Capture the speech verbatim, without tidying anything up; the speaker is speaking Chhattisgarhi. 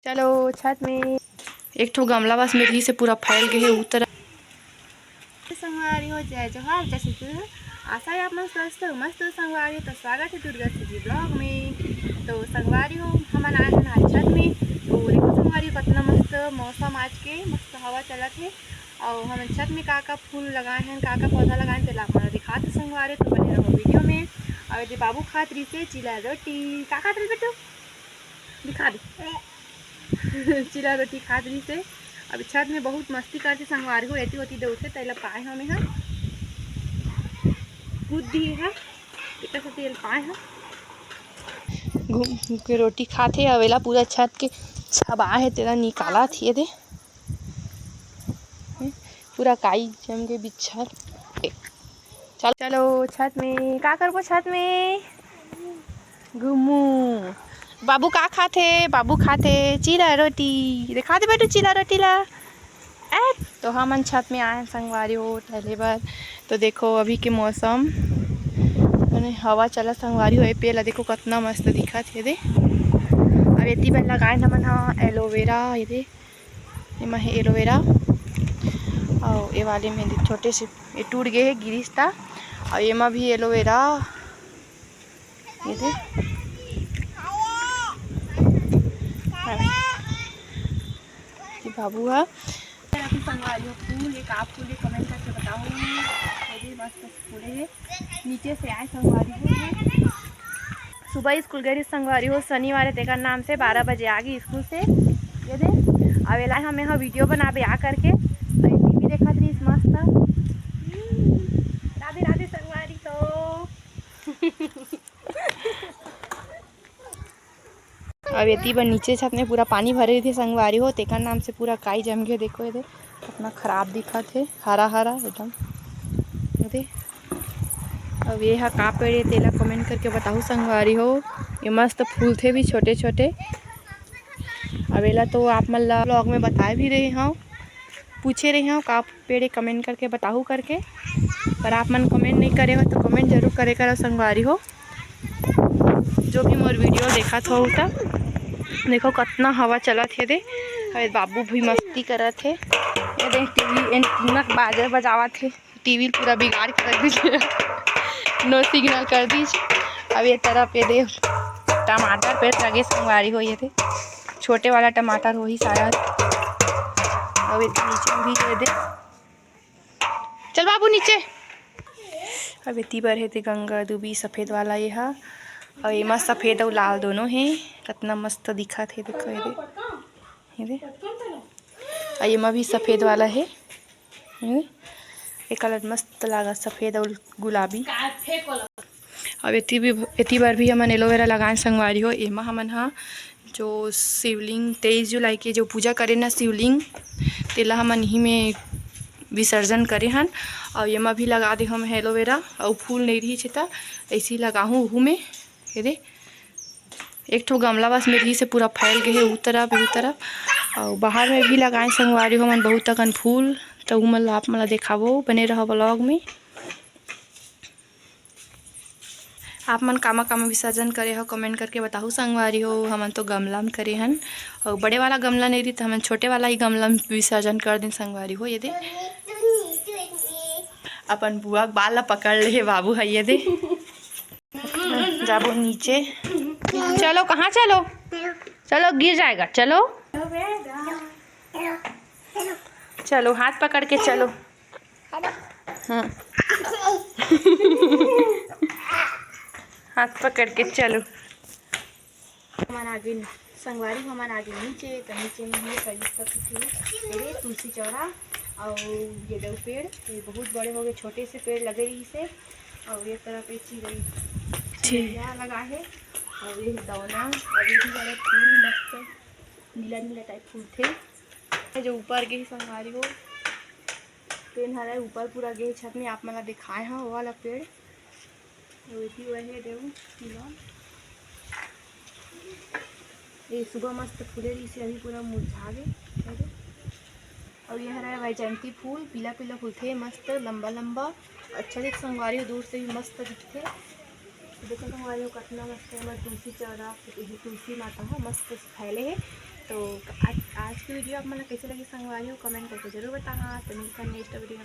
चलो छत में। एक ठो गमला बस में रहिसे पूरा फैल गे हे, उतर। संगवारी हो, जय जोहार, जय सिद्धू। आशा है आप मन स्वस्थ हो, मस्त हो संगवारी हो। तो स्वागत है दुर्गा सिद्धू vlog में। तो संगवारी हो, हमन आए हैं आज छत में। तो देखो संगवारी हो, कितना मस्त मौसम आज के, मस्त हवा चलत है। और हमन छत में का का फूल लगाए हैं, का का पौधा लगाए हैं, तेला आप मन दिखात संगवारी हो। तो बने रहो वीडियो में। और ये बाबू खात रहिसे चीला रोटी। का खात रहिसे बेटू? दिखा दे। चीला रोटी खात रहिसे। अब छत में बहुत मस्ती करथे संगवारी हो, एती ओती दौड़थे, तेला पाए हमें हा। कूद दिए हा, एकर सेती एला पाए हा। घूम घूम के रोटी खाथे, अउ एला पूरा छत के छबा हे, तेला निकालत हे दे। पूरा काई जम के बिच्छर। चल, चलो छत में, का करबो छत में? घूमू। बाबू का खाथे? बाबू खाथे चीला रोटी। दिखा दे बेटू चीला रोटी ला। ए, तो हमन छत में आए हैं संगवारी हो टहले बर। तो देखो अभी के मौसम, माने हवा चला संगवारी हो, ए पेड़ ला देखो कितना मस्त दिखत हे दे। अब एती बर लगाए हमन हा एलोवेरा, ये दे। एमा हे एलोवेरा, अउ ए वाले में छोटे से ए टूट गे हे, गिरिस ता। अउ एमा भी एलोवेरा, ये दे। ये बाबू ह। अभी संगवारी हो फूल, ये का फूल हे, comment करके बताओ। ये भी मस्त फूले हे। नीचे से आए संगवारी हो। सुबह स्कूल गए रही संगवारी हो, शनिवार है, तेकर नाम से बारह बजे आ गई स्कूल से। ये दे, अब एला हम यहाँ वीडियो बनाबे आ करके, अउ टीवी देखत रहीस मस्त। राधे राधे संगवारी हो। अब एती बर नीचे छत में पूरा पानी भरे रहिथे संगवारी हो, तेकर नाम से पूरा काई जम गे। देखो ये दे, कितना खराब दिखत हे, हरा हरा एकदम। ये दे, अब ये हा का पेड़ हे, तेला comment करके बताहू संगवारी हो। ये मस्त फूलथे भी छोटे छोटे। अब एला तो आप मन ला vlog में बताए भी रहे हव, पूछे रहे हव का पेड़ हे, comment करके बताहू करके, पर आप मन comment नहीं करे हो तो comment जरूर करे करो संगवारी हो। जो भी मोर वीडियो देखत हो त देखो कितना हवा चलत हे दे। अरे बाबू भी मस्ती करत हे। ये दे टीवी एन बाजे बजावत हे, टीवी पूरा बिगाड़ के रख दीजिए। No signal कर दीजिए। अब ये तरफ ये दे टमाटर पेड़ लगे संगवारी हो, ये दे छोटे वाला टमाटर होही शायद। अब ये नीचे भी ये दे। चल बाबू नीचे। अब एती बर हे ते गंगा दूबी सफेद वाला ये हा, अउ एमा सफेद अउ लाल दोनों हे। कितना मस्त दिखत हे, देखो ये दे, ये दे। अउ एमा भी सफेद वाला हे, ये दे। ये कलर मस्त लागा, सफेद अउ गुलाबी। अब एती भी, एती बर भी हमन एलोवेरा लगाएन संगवारी हो। एमा हमन हा जो शिवलिंग, तेईस जुलाई के जो पूजा करे ना शिवलिंग, तेला हमन इही में विसर्जन करे हन। अउ एमा भी लगा दे हम एलोवेरा, अउ फूल नहीं रही छे त ऐसे ही लगाहूँ उहू में। ये दे, एक ठो गमला बस में रही से पूरा फैल गए हे, उ तरफ, उ तरफ। अउ बाहर में भी लगाए संगवारी हो हमन बहुत अकन फूल, त उमन ला आप मन ला देखाबो, बने रहो vlog में। आप मन कामा कामा विसर्जन करे हो, comment करके बताहू संगवारी हो। हमन तो गमला में करे हन, अउ बड़े वाला गमला नहीं रही, तो हमन छोटे वाला ही गमला में विसर्जन कर देन संगवारी हो। ये दे, अपन बुआ के बाल ला पकड़ ले हे बाबू ह, ये दे। जाबो नीचे, चलो, कहाँ चलो, चलो, गिर जाएगा, चलो, चलो, हाथ पकड़ के चलो। हाँ। हाथ पकड़ के चलो। हमन आगे संगवारी, हमन आगे नीचे, तो नीचे में हमन कर सकत हन। ये तुलसी चौरा और ये दो पेड़, ये बहुत बड़े हो गए, छोटे से पेड़ लगे रही से। और ये तरफ एक चिरई, चिरैया लगा है। और ये दौना, और ये भी बड़ा फूल मस्त नीला नीला टाइप फूल थे। ये जो ऊपर के संगवारी हो, पेड़ हरा ऊपर पूरा गे छत में, आप मन ला दिखाए हाँ वो वाला पेड़। वो इति वहे देऊ पीला। ये सुबह मस्त फूले रही से, अभी पूरा मुरझा गे। और ये हरा वैजयंती फूल, पीला पीला फूल थे, मस्त लंबा लंबा, अच्छा दिख संगवारी हो, दूर से भी मस्त दिखते। देखो संगवारी हो, कितना मस्त है हमारे तुलसी चौरा, ये तुलसी माता है, मस्त फैले है। तो आज, आज की वीडियो आप मन ला कैसे लगी संगवारी हो, कमेंट करके जरूर बताहा। तो मिलते हैं नेक्स्ट वीडियो।